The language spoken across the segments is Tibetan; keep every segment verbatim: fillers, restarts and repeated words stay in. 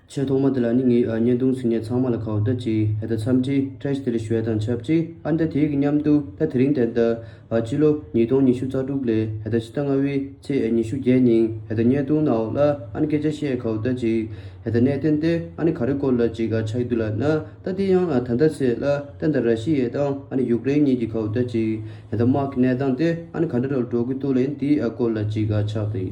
ཆེས་ཐོག་མ་དེ་ལ་ནི་ངས་ཨ་བརྙན་ཐུང་གཟིགས་མཁན་ཚང་མ་ལ་ག་བ་ད་ཅིག་ཧེ་ད་འཚམས་འདྲི་བཀྲ་ཤིས་བདེ་ལེགས་ཞུ་ཡ་དང་ཆབས་ཅིག་ཨ་ནི་ད་དེའི་གི་མཉམ་དུ་ད་དེ་རིང་དེ་ད་ཨ་སྤྱི་ལོ་ཉིས་སྟོང་ཉི་ཤུ་རྩ་དྲུག་ལོའི་ཧེ་ད་ཕྱི་ཟླ་ལྔ་པའི་ཚེས་ཉི་ཤུ་བརྒྱད་ཉིན་ཧེ་ད་བརྙན་ཐུང་ནང་ལ་ཨ་ནི་སྐད་ཆ་བཤད་ག་བ་ད་ཅིག་ཧེ་ད་གནད་དོན་དེ་ཨ་ནི་ག་རེ་སྐོར་ལ་ཅིག་ཨ་ཆགས་ཀྱི་འདུག་ལབ་ན། ད་དེ་ཡང་ཨ་ད་ལྟ་ཚེས་ལ་ད་ད་ར་ཤི་ཡ་དང་ཨ་ནི་ཡུཀ་རེན་གཉིས་ཀྱི་ག་བ་ད་ཅིག་ཧེ་ད་དམག་གི་གནས་སྟངས་དེ་ཨ་ནི་ག་འདྲ་འདྲ་འགྲོ་གི་འདུག་ལབ་ཡིན་དེའི་ཨ་སྐོར་ལ་ཅིག་ཨ་ཆགས་ཏེ།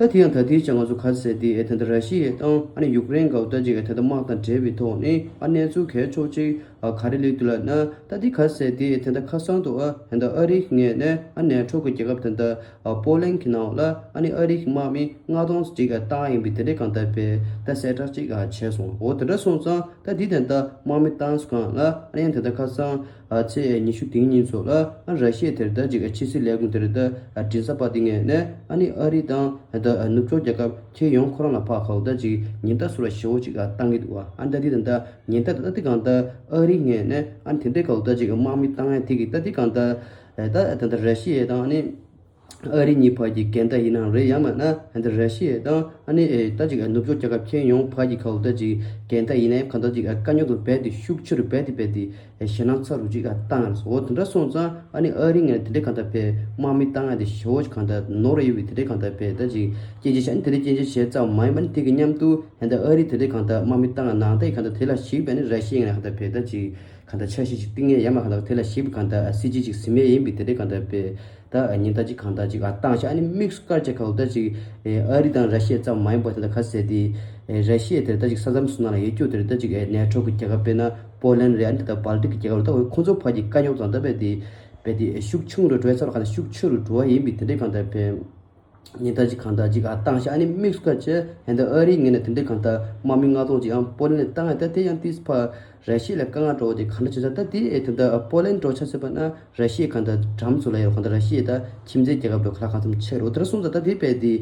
ད་དེ་ཡང་ད་དེའི་ཆ་ང་ཚོ་ག་ཟེར་དེ་ཨེ་ད་ད་ར་ཤི་ཡ་དང་ཨ་ནི་ཡུཀ་རེན་ག་བ་ད་ཅིག་ཨེ་ད་ད་དམག་དང་འབྲེལ་བའི་ཐོག་ནས་ཨ་གནས་ཚུལ་གལ་ཆེ་ཅིག་ཨ་ག་རེ་སླེབས་འདུག་ལབ་ན། ད་དེ་ག་ཟེར་དེ་ཨེ་ད་ད་ཁ་སང་དུ་ཨ་ཧེ་ད་ཨ་རིའི་ངོས་ནས་ཨ་ནེ་ཊོ་གི་རྒྱལ་ཁབ་དེ་འདྲ་ཨ་པོ་ལན་གྱི་ནང་ལ་ཨ་ནི་ཨ་རིའི་དམག་མི་ལྔ་སྟོང་ཅིག་ཨ་བཏང་ཡིན་པའི་དེ་འདྲའི་གང་ལྟར་དཔེ་ད་གསལ་བསྒྲགས་ཅིག་ཨ་བྱས་སོང་། འོ་དེ་འདྲ་སོང་ཙང་ད་དེ་དེ་འདྲ་དམག་མི་བཏང་སོང་གང་ལ་ཨ་ནི་དེ་འདྲ་ཁ་སང་ཨ་ཚེས་ཉི་ཤུ་དེའི་ཉིན་ཚོ་ལ་ཨ་ར་ཤི་ཡ་དེར་ད་ཅིག་ཨ་ཕྱི་སྲིད་ལས་ཁུངས་དེར་ད་ཨ་མགྲིན་ཚབ་པ་དེ་ངོས་ནས་ཨ་ནི་ཨ་རི་དང་ད་ཨ་ནུབ་ཕྱོགས་རྒྱལ་ཁབ་ཁྱེད་ཡོང་ཁོ་རང་ལ་ཕར་ག་བ་ད་ཅིག་ཉེན་བརྡ་ཟུར་བ་ཞེ་བོ་ཅིག་ཨ་བཏང་གི་འདུག་བ། ཨ་ནི་ད་དེ་དེ་འདྲ་ཉེན་བརྡ་ད་ད་དེ་གང་ལྟར་ཨ་རི་ངོས་ནས་ཨ་ནི་དེ་འདྲའི་ག་བ་ད་ཅིག་དམག་མི་བཏང་ཡ་དེ་གི་ད་དེ་གང་ལྟར་ཨེ་ད་ད་ད་ར་ཤི་ཡ་དང་ཨ་ནི་ཨ་རི་གཉིས་བར་གྱི་འགལ་ཟླ་ཡིན་ནའང་རེད། ཡང་མིན་ན་ཨེ་ད་ར་ཤི་ཡ་དང་ཨ་ནི་ཨེ་ད་ཅིག་ཨ་ནུབ་ཕྱོགས་རྒྱལ་ཁབ་ཁྱེད་ཡོང་བར་གྱི་ག་བ་ད་ཅིག་འགལ་ཟླ་ཡིན་ནའང་གང་ལྟར་ཅིག་ཨ་དཀའ་རྙོག་དང་རྦད་དེ་ཤུགས་ཆེ་རུ་རྦད་དེ་རྦད་དེ་ཨེ་ཞེད་སྣང་ཚ་རུ་ཅིག་ཨ་བཏང་ཡ་རེད། འོ་དེ་འདྲ་སོང་ཙང་ཨ་ནི་ཨ་རི་ངོས་དེ་འདྲའི་གང་ལྟར་དཔེ་དམག་མི་བཏང་ཡ་དེ་ཞེ་བོ་ཅིག་གང་ལྟར་ནོར་ཡོད་པའི་དེ་འདྲའི་གང་ལྟར་དཔེ་ད་ཅིག་སྐྱོན་བརྗོད་བྱས། ཨ་ནི་དེ་འདྲའི་སྐྱོན་བརྗོད་བྱས་ཙམ་མ་ཡིན་པ་ནི་དེ་གི་མཉམ་དུ་ཨེ་ད་ཨ་རི་དེ་འདྲའི་གང་ལྟར་དམག་མི་བཏང་ཡ་ནང་ད་ཡི་གང་ལྟར་དེ་ལ་གཞིགས་པ་ནི་ར་ཤི་ཡ་ངོས་ནས་གང་ལྟར་དཔེ་ད་ཅིག་གང་ལྟར་འཆར་གཞི་ཅིག་བཏིང་ཡས་ཡ་མ་གང་ལྟར་དེ་ལ་གཞིགས་པའི་གང་ལྟར་སྲིད་ཇུས་ཅིག་ཟིན་ཡས་ཡིན་པའི་དེ་འདྲའི་གང་ལྟར་དཔེ་ད་ཉེན་བརྡ་ཅིག་གང་ལྟར་ཅིག་ཨ་བཏང་ཤག་ཨ་ནི་དམིགས་སུ་བཀར་བྱས་གང་ལྟར་ཅིག་ཨ་རི་དང་ར་ཤི་ཡ་ཙམ་མ་ཡིན་པ་དེ་འདྲ་ག་ཟེར་དེ་ར་ཤི་ཡ་དེར་ད་ཅིག་ས་མཚམས་སུ་ནང་ལ་ཡོད་རྒྱུ་དེར་ད་ཅིག་ནེ་ཊོ་གི་རྒྱལ་ཁབ་དཔེར་ན་པོ་ལན་རེད། ཨ་ནི་ད་བལ་ཏིག་གི་རྒྱལ་ཁབ་རེད། ད་འོ་ཁོང་ཚོ་བར་གྱི་དཀའ་རྙོག་དང་ད་དཔེ་དེ་དཔེ་དེ་ཤུགས་ཆུང་རུ་འགྲོ་ཡས་ཚབ་ལ་གང་ལྟར་ཤུགས་ཆེ་རུ་འགྲོ་བ་ཡིན་པའི་དེ་འདྲའི་གང་ལྟར་དཔེ། ཉེན་བརྡ་ཅིག་གང་ལྟར་ཅིག་ཨ་བཏང་ཤག་ཨ་ནི་དམིགས་སུ་བཀར་བྱས་ཧན་ད་ཨ་རིའི་ངོས་ནས་དེ་འདྲའི་གང་ལྟར་དམག་མི་ལྔ་སྟོང་ཅིག་ཨང་པོ་ལན་ལ་བཏང་ཡ། ད་དེ་ཡང་ཏིས་ཕ་ར་ཤི་ཡ་ལ་དཀའ་ངལ་འགྲོ་བ་དེ་གང་འདྲ་བྱས་ཙང་ད་དེ་ཨེ་དེ་འདྲ་པོ་ལན་འགྲོ་ཆ་ཟེར་བ་ན་ར་ཤི་ཡའི་གང་ལྟར་འགྲམ་ཚོ་ལ་ཡོད། གང་ལྟར་ར་ཤི་ཡ་ད་ཁྱིམ་མཚེས་རྒྱལ་ཁབ་འགྲོ་ག་ལ་གང་འཚམ་ཆགས་རོ། དེ་འདྲ་སོང་ཙང་ད་དེ་དཔེ་དེ་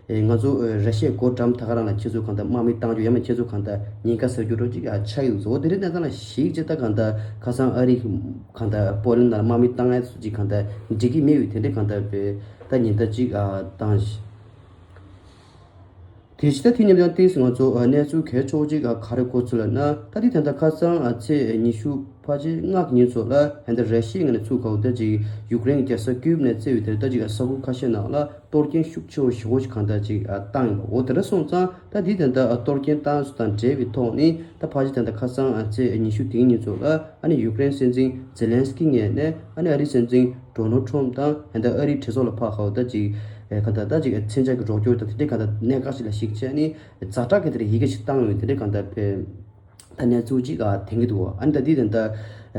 ཨེ་ང་ཚོ་ཨེ་ར་ཤི་ཡའི་སྒོ་འགྲམ་ད་ག་རང་ལ་ཁྱེད་ཚོ་གང་ལྟར་དམག་མི་བཏང་རྒྱུ་ཡང་མིན་ཁྱེད་ཚོ་གང་ལྟར་ཉེན་ཁ་ཟ་རྒྱུ་འགྲོ་ཅིག་ཨ་ཆགས་ཡོད་ཟེར། འོ་དེ་འདྲའི་གནས་སྟངས་ལ་གཞིགས་བྱས་ད་གང་ལྟར་ཁ་སང་ཨ་རི་གང་ལྟར་པོ་ལན་ནང་དམག་མི་བཏང་ཡ་ཚོ་ཅིག་གང་ལྟར་འགྲིག་གི་མེད་པའི་དེ་འདྲའི་གང་ལྟར་དཔེ། ད་ཉེན་བརྡ་གཅིག་ཨ་བཏང་ཞིང་། དེ་ཕྱི་ད་དེ་མཉམ་ཡང་ཏིས་ང་ཚོ་ཨ་གནས་ཚུལ་གལ་ཆེ་བོ་གཅིག་ཨ་ག་རེ་གོ་ཚུལ་ལབ་ན། ད་དེ་ད་ལྟ་ཁ་སང་ཨ་ཚེས་ཉི་ཤུ་ཕལ་ཆེར་ལྔ་གི་ཉིན་ཚོ་ལ་ཧན་ད་ར་ཤི་ཡའི་ངོས་ནས་ཚུར་ག་བ་ད་ཅིག་ཡུཀ་རེན་གྱི་རྒྱལ་ས་ཀིབ་ནས་བརྩིས་པའི་དེར་ད་ཅིག་ཨ་ས་ཁུལ་ཁ་ཤས་ནང་ལ་གཏོར་སྐྱོན་ཤུགས་ཆེ་བོ་ཞེ་བོ་ཞིག་གང་ལྟར་ཅིག་ཨ་བཏང་ཡོད་པ། འོ་དེ་འདྲ་སོང་ཙང་ད་དེ་ད་ལྟ་ཨ་གཏོར་སྐྱོན་བཏང་ཚུལ་དང་འབྲེལ་བའི་ཐོག་ནས་ད་ཕལ་ཆེར་ད་ལྟ་ཁ་སང་ཨ་ཚེས་ཉི་ཤུ་དེའི་ཉིན་ཚོ་ལ་ཨ་ནི་ཡུཀ་རེན་སྲིད་འཛིན་ཛེ་ལན་སི་ཀི་ངོས་ནས་ཨ་ནི་ཨ་རིའི་སྲིད་འཛིན་ཌོ་ནལ་ཊམ་དང་ཧན་ད་ཨ་རིའི་གྲོས་ཚོགས་ལ་ཕར་ག་བ་ད་ཅིག་ཨེ་ག་ད་ད་ཅིག་ཨེ་མཚོན་ཆ་གི་རོགས་སྐྱོར་དང་དེ་འདྲའི་ག་ད་གནད་འགག་ཞིག་ལ་གཞིགས་བྱས་ནས་ཛ་དྲག་གི་དེར་ཡི་གེ་ཞིག་བཏང་ཡོད་དེ་འདྲའི་ག་ད་དཔེ་ད་གནས་ཚུལ་ཅིག་ཨ་ཐོན་གྱི་འདུག་ཨ་ནི་ད་དེ་ད་ད་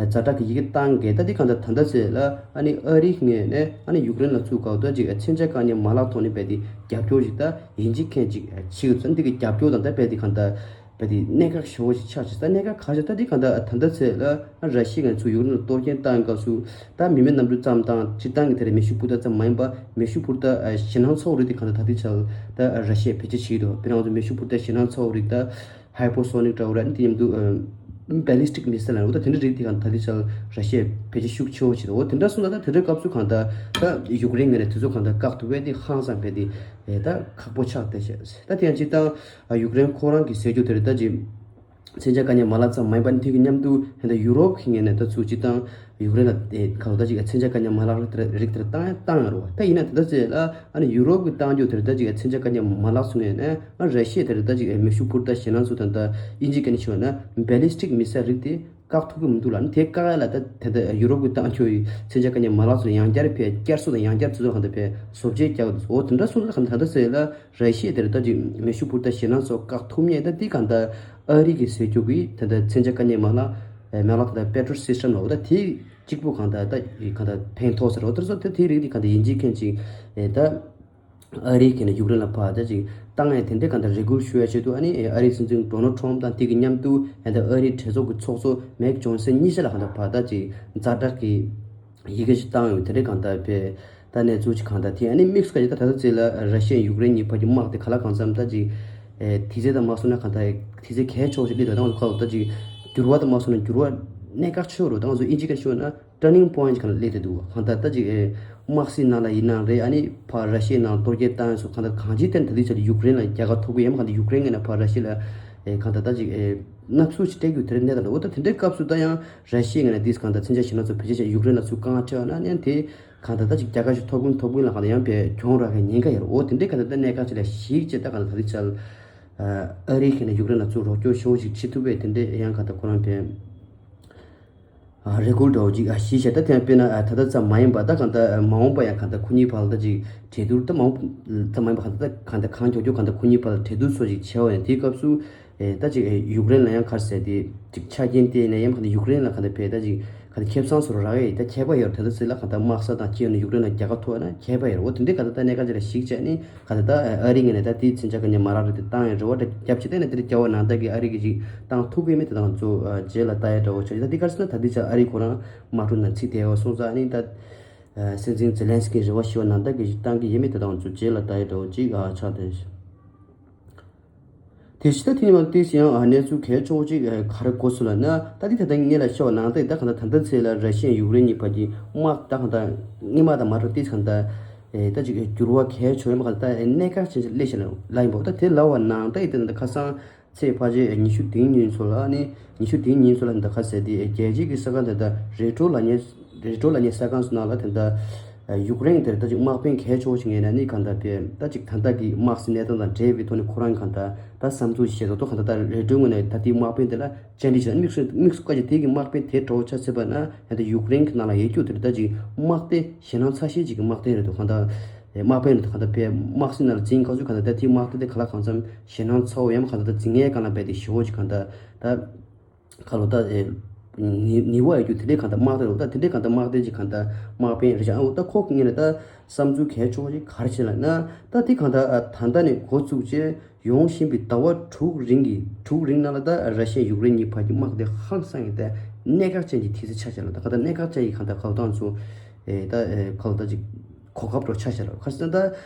ཛ་དྲག་གི་ཡི་གེ་བཏང་གི་ད་དེ་ག་ད་ད་ད་ཚེ་ལ་ཨ་ནི་ཨ་རིའི་ངོས་ནས་ཨ་ནི་ཡུཀ་རེན་ལ་ཚུར་ག་བ་ད་ཅིག་ཨེ་མཚོན་ཆ་བཀག་ཉར་མ་ལག་ཐོག་ནས་དཔེ་དེ་རྒྱབ་སྐྱོར་ཞིག་ད་ཡིན་གཅིག་མཁན་གཅིག་ཨེ་བྱེད་ཀྱི་ཚོད་འདི་གི་རྒྱབ་སྐྱོར་དང་ད་དཔེ་དེ་ག་ད། དཔེ་དེ་གནད་འགག་ཞེ་བོ་ཞིག་ཆགས་ཤིང་། ད་གནད་འགག་ག་ཞིག་ད་དེ་གང་ལྟར་ད་ལྟ་ཚེ་ལ་ར་ཤི་ཡ་ཚོ་ཡུཀ་རེན་ལ་གཏོར་སྐྱོན་བཏང་སྐབས་སུ་ད་མི་མེད་གནམ་གྲུ་བརྩམས་སྟངས་སྤྱིར་བཏང་གི་དེ་རེད། མེ་ཤུགས་འཕུར་མདའ་ཙམ་མ་ཡིན་པ་མེ་ཤུགས་འཕུར་མདའ་ཞེད་སྣང་ཚ་བོ་རིགས་དེ་གང་ལྟར་ད་ལྟའི་ཆར་ད་ར་ཤི་ཡས་བེད་སྤྱོད་བྱེད་ཀྱི་འདུག་དཔེར་ན་ང་ཚོ་མེ་ཤུགས་འཕུར་མདའ་ཞེད་སྣང་ཚ་བོ་རིགས་ད་ཧའི་པར་སོ་ནིག་འདྲ་བོ་རེད། དེ་མཉམ་དུ་བེ་ལི་སི་ཊིག་མི་སེལ་ལ་འོ་ད་དེ་འདྲ་རིགས་དེ་གང་ལྟར་ད་ལྟའི་ཆར་ར་ཤི་ཡས་བེད་སྤྱོད་ཤུགས་ཆེ་བོ་བྱེད་འདུག་འོ་དེ་འདྲ་སོང་ད་ད་དེ་འདྲའི་སྐབས་སུ་གང་ལྟར་ད་ཡུཀ་རེན་ངོས་ནས་དེ་ཚོ་གང་ལྟར་བཀག་ཐུབ་པས་དེ་ཧང་སང་བས་དེ་ད་ཁག་པོ་ཆགས་བསྡད་ཤག་ད་དེ་ཡང་སྤྱིར་བཏང་ཡུཀ་རེན་ཁོ་རང་གི་ཟེར་རྒྱུ་དེ་རེད། ད་ཅིག་མཚོན་ཆ་བཀག་ཉར་མ་ལག་ཙམ་མ་ཡིན་པ་ནི་དེ་གི་མཉམ་དུ་ཧན་ད་ཡུ་རོབ་ཀྱི་ངོས་ནས་ད་ཚུར་སྤྱིར་བཏང་ཡུཀ་རེན་ལ་ཨེ་གང་ལྟར་ཅིག་མཚོན་ཆ་བཀག་ཉར་མ་ལག་རིགས་དེ་རིགས་དེ་བཏང་ཡང་བཏང་ཡང་རེད་བ། ད་ཡིན་ན་དེ་ལྟ་ཚེ་ལ་ཨ་ནི་ཡུ་རོབ་ཀྱི་བཏང་རྒྱུ་དེ་ད་ཅིག་མཚོན་ཆ་བཀག་ཉར་མ་ལག་ཚུར་ངོས་ནས་ཨ་ར་ཤི་ཡ་དེ་ད་ཅིག་མེ་ཤུགས་འཕུར་མདའ་ཞེད་སྣང་ཚུར་ད་ད་དབྱིན་ཇི་སྐད་ནས་ཞུས་ན་བེ་ལི་སི་ཊིག་མི་སེལ་རིགས་དེ་བཀག་ཐུབ་ཀྱི་མི་འདུག་ལ། ཨ་ནི་དེ་བཀག་ཡ་ལ་ད་དེ་ད་ཡུ་རོབ་ཀྱི་བཏང་རྒྱུ་ཡི་མཚོན་ཆ་བཀག་ཉར་མ་ལག་ཚུར་ཡང་བསྐྱར་ཕེ་བསྐྱར་གསོ་དང་ཡང་བསྐྱར་དེ་ཚོ་གང་ལྟར་ཕེ་བཟོ་བཅོས་རྒྱག་གི་འདུག་འོ་དེ་འདྲ་སོང་ཙང་གང་ལྟར་ད་ལྟ་ཚེ་ལ། ར་ཤི་ཡ་དེར་ད་ཅིག་མེ་ཤུགས་འཕུར་མདའ་ཞེད་སྣང་ཚོ་བཀག་ཐུབ་མཁན་ད་འདི་གང་ལྟར་ཨ་རི་གི་ཟེར་རྒྱུ་གི་ད་ལྟ་མཚོན་ཆ་བཀག་ཉར་མ་ལག་མ་ལག་ད་ལྟ་པེ་ཊྲོ་སི་སི་ཊམ་ལ་འོ་ད་དེ་གཅིག་པུ་གང་ལྟར་ད་གང་ལྟར་ཕན་ཐོགས་ཟེར་འོ་དེ་ཚོ་ད་དེ་རིགས་དེ་གང་ལྟར་ཡིན་གཅིག་མཁན་གཅིག་ད་ཨ་རི་གི་ནས་ཡུཀ་རེན་ལ་ཕར་ད་ཅིག་བཏང་ཡ་དེ་འདྲ་གང་ལྟར་རེ་སྐུལ་ཞུ་ཡ་ཆེད་དུ་ཨ་ནི་ཨ་རིའི་སྲིད་འཛིན་ཌོ་ནལ་ཊམ་དང་དེ་གི་མཉམ་དུ་ད་ལྟ་ཨ་རིའི་གྲོས་ཚོགས་ཀྱི་ཚོགས་གཙོ་མེག་ཇོན་སན་གཉིས་ཆ་ལ་གང་ལྟར་ཕར་ད་ཅིག་ཛ་དྲག་གི་ཡི་གེ་ཞིག་བཏང་ཡོད། དེ་འདྲ་གང་ལྟར་བས། ད་གནས་ཚུལ་ཅིག་གང་ལྟར་དེ་ཨ་ནི་དམིགས་སུ་བཀར་ཡོད། ད་ད་ལྟ་ཚེ་ལ་ར་ཤི་ཡ་ཡུཀ་རེན་གཉིས་བར་གྱི་དམག་དེ་ག་ལ་གང་འཚམ་ད་ཅིག་ཨེ་དུས་ཚོད་དང་མ་སོང་ན་གང་ལྟར་དུས་ཚོད་གལ་ཆེ་བོ་ཞིག་སླེབས་ད་དང་ཁ་ལོ་ད་ཅིག་འགྱུར་བ་དང་མ་སོང་ན་འགྱུར་བ་ གནད་འགག་ཆེ་བ་རེད། ད་ང་ཚོ་དབྱིན་ཇི་སྐད་ཤོད་ན་turning point་གང་ལ་སླེབས་བསྡད་འདུག་གང་ལྟར་ད་ཅིག་ཨེ་དམག་སྲིད་ནང་ལ་ཡིན་ནའང་རེད། ཨ་ནི་ཕར་ར་ཤི་ཡའི་ནང་གཏོར་རྒོལ་བཏང་ཡོད་སོགས་གང་ལྟར་གང་ཅིའི་ཐད་ནས་ད་ལྟའི་ཆར་ཡུཀ་རེན་ལ་རྒྱལ་ཁ་ཐོབ་གི་ཡོད་མ། གང་ལྟར་ཡུཀ་རེན་ངོས་ནས་ཕར་ར་ཤི་ཡ་ལ་ཨེ་གང་ལྟར་ད་ཅིག་ཨེ་མནར་གཅོད་ཅིག་སྤྲད་རྒྱུ་དེ་རེད། གནས་སྟངས་འདྲ་བོ། ད་དེ་འདྲའི་སྐབས་སུ་ད་ཡང་ར་ཤི་ཡའི་ངོས་ནས་དེས་གང་ལྟར་མཚོན་ཆ་ཞེད་སྣང་ཚོ་བེད་སྤྱོད་བྱས་ཡུཀ་རེན་ལ་ཚུར་དཀའ་ངལ་འཕྲད་པ་ན་ཨ་ནི་དེ་གང་ལྟར་ད་ཅིག་རྒྱལ་ཁ་ཞིག་ཐོབ་གིན་ཐོབ་གིན་ལ་གང་ལྟར་ཡང་བས་གྱོང་རག་གི་ཉེན་ཁ་ཡོད་རེད། འོ་དེ་འདྲའི་གང་ལྟར་ད་གནད་འགག་ཅིག་ལ་གཞིགས་བྱས་ད་གང་ལྟར་ད་ལྟའི་ཆར་ཨ་རིའི་ངོས་ནས་ཡུཀ་རེན་ལ་ཚུར་རོགས་སྐྱོར་ཞེ་པོ་ཅིག་བྱེད་ཐུབ་པས། དེ་འདྲའི་ཡང་གང་ལྟར་ཁོ་རང་བས་ཨ་རེ་སྐུལ་འདྲ་བོ་ཅིག་ཨ་གཞི་བྱས། ད་དེ་ཡང་དཔེར་ན་ཨ་ད་ལྟ་ཙམ་མ་ཡིན་པ་ད་གང་ལྟར་ཨ་མ་འོངས་པ་ཡང་གང་ལྟར་ཁོ་གཉིས་བར་ལ་ད་ཅིག་གྲོས་བསྡུར། ད་མ་འོངས་ཙམ་མ་ཡིན་པ་གང་ལྟར་ད་གང་ལྟར་གང་མགྱོགས་མགྱོགས་གང་ལྟར་ཁོ་གཉིས་བར་ལ་གྲོས་བསྡུར་སོགས་ཅིག་བྱས་པ་ཡིན། དེའི་སྐབས་སུ་ཨེ་ད་ཅིག་ཨེ་ཡུཀ་རེན་ལ་ཡང་ག་རེ་ཟེར་དེ་ཅིག་ཆ་རྐྱེན་བལྟས་ནས་ཡང་གང་ལྟར་ཡུཀ་རེན་ལ་གང་ལྟར་བས་ད་ཅིག་གང་ལྟར་ཁེ་བཟང་ཟེར་རག་ཡས་ད་ཁྱད་པར་ཡོད། ད་ལྟ་ཚེ་ལ་གང་ལྟར་དམག་ས་དང་གཅིག་ཡོད་ན་ཡུཀ་རེན་ལ་རྒྱལ་ཁ་ཐོབ་ན་ཁྱད་པར་ཡོད། འོ་དེ་འདྲའི་གང་ལྟར་ད་གནད་འགག་ཅིག་ལ་གཞིགས་བྱས་ནས་གང་ལྟར་ད་ཨ་རི་ངོས་ནས་ད་དེའི་མཚོན་ཆ་ག་ནས་མ་རག་རེད། དེ་བཏང་ཡང་རེ་བ་འདྲ་རྒྱབ་བྱས། ད་ནས་དེ་འདྲ་རྒྱལ་བ་ནང་བདག་གིས་ཨ་རི་གི་ཅིག་བཏང་ཐུབ་ཀྱི་མེད། དེ་དང་ཚོ་ཨ་རྗེས་ལ་ལྟ་ཡ་འདྲ་བོ་ཆགས་ཀྱི། ད་འདི་ག་རེ་ཟེར་ན་ད་འདི་ཆ་ཨ་རི་ཁོ་རང་དམག་འཁྲུག་ནང་ཚུད་བསྡད་ཡོད་སོང་ཙང་ཨ་ནི་ད་ཨ་སྲིད་འཛིན་ཛེ་ལན་སི་ཀི་རེ་བ་ཞུ་བ་ནང་བདག་གིས་ཅིག་བཏང་གི་ཡོད་མེད་དེ་དང་ཚོ་རྗེས་ལ་ལྟ་ཡ་འདྲ་བོ་ཅིག་ཨ་ཆགས་བསྡད། དེ་བཞིན་ད་དེ་ནས་མར་ཏོག་ཙམ་ཡང་ཨ་གནས་ཚུལ་གལ་ཆེ་བོ་ཅིག་ཨ་ག་རེ་གོ་སོང་ལབ་ན། ད་དེ་ད་ལྟ་ངས་ལ་བཤད་པ་ནང་བཞིན་ད་གང་ལྟར་ད་ལྟ་ཚེ་ལ་ར་ཤི་ཡ་ཡུཀ་རེན་གཉིས་བར་གྱི་དམག་ད་གང་ལྟར་སྔོན་མ་དང་མ་འདྲ་ཏོག་ཙམ་གང་ལྟར་ཨེ་ད་ཅིག་འགྱུར་བ་གལ་ཆེ་བོ་ཡིན་པ། གང་ལྟར་ཨེ་གནད་འགག་ཅན་ཞིག་སླེབས་བཞག་ལབ་ཡིན་པ། ད་དེ་ལབ་པ་ནང་ད་ཨེ་ད་ད་ཁ་སང་ཚེས་ཕལ་ཆེར་ཉི་ཤུ་དེའི་ཉིན་ཚོ་ལ་ནི་ཉི་ཤུ་དེའི་ཉིན་ཚོ་ལ་ད་ག་ཟེར་དེ་རྒྱལ་སྤྱིའི་གི་ས་ཁང་དེ་ད་རེ་ཀྲོ་ལབ་མཁན་རེ་ཀྲོ་ལབ་མཁན་ས་ཁང་སོགས་ནང་ལ་དེ་ད་ཡུཀ་རེན་དེར་ད་ཅིག་དམག་དཔོན་གལ་ཆེ་བོ་ཞིག་ངེས་ན་ནི་གང་ལྟར་བས་ད་ཅིག་ད་ལྟ་གི་དམག་སྲིད་གནས་སྟངས་དང་འབྲེལ་བའི་ཐོག་ནས་ཁོ་རང་གང་ལྟར་ད་བསམ་ཚུལ་བཤད་ཐོག་ཏུ་གང་ལྟར་ད་རེ་ཀྲོའི་ངོས་ནས་ད་ལྟའི་དམག་དཔོན་དེ་ལ་བཅར་འདྲི་བྱས། དམིགས་སུ་དམིགས་སུ་བཀར་གྱི་དེ་གི་དམག་དཔོན་དེ་འདྲ་བོ་ཆ་བཞག་པ་ན་ཡང་ད་ཡུཀ་རེན་གྱི་ནང་ལ་ཡོད་རྒྱུ་དེ་ད་ཅིག་དམག་དེ་ཞེད་སྣང་ཚ་ཤས་ཅིག་གི་དམག་དཔོན་རེད་འདུག་གང་ལྟར་དམག་དཔོན་རེད་འདུག་གང་ལྟར་བས་དམག་སྲིད་ནང་ལ་འཛིན་ག་ཚོད་གང་ལྟར་ད་དེའི་དམག་དེ་དེ་ག་ལ་གང་འཚམ་ཞེད་སྣང་ཚ་བོ་ཡང་གང་ལྟར་ད་འཛིན་མཁན་གང་ལ་བས་དེ་ཞེ་བོ་ཅིག་གང་ལྟར་ད། ཁ་ལོ་ད་ཨེ་ནི་ནི་བ་ཡོད་རྒྱུ་དེ་འདྲའི་གང་ལྟར་དམག་དེ་རེད། ད་དེ་འདྲའི་གང་ལྟར་དམག་དེ་ཅིག་གང་ལྟར་དམག་དཔོན་རེད་ཤག་ཨ་འོ་ད་ཁོ་གི་ངོས་ནས་ད་བསམ་ཚུལ་གལ་ཆེ་བ་ཞིག་ག་རེ་བྱས་ལབ་ན། ད་དེ་གང་ལྟར་ཨ་ད་ལྟ་ནས་འགོ་བཙུགས་བྱས་ཡོང་བཞིན་པའི་ཟླ་བ་དྲུག་རིང་གི་དྲུག་རིང་ནང་ལ་ད་ར་ཤི་ཡ་ཡུཀ་རེན་གཉིས་བར་གྱི་དམག་དེ་ཧང་སང་གི་ད་གནད་འགག་ཅན་གྱི་དུས་ཚོད་ཆགས་བཞག་ལ། ད་གང་ལྟར་གནད་འགག་ཅན་གྱི་གང་ལྟར་ཁ་ལོ་ད་ང་ཚོ་ཨེ་ད་ཨེ་ཁ་ལོ་ད་ཅིག་གོ་སྐབས་འདྲ་ཆགས་བཞག་ལ། ཁ་སང་ད་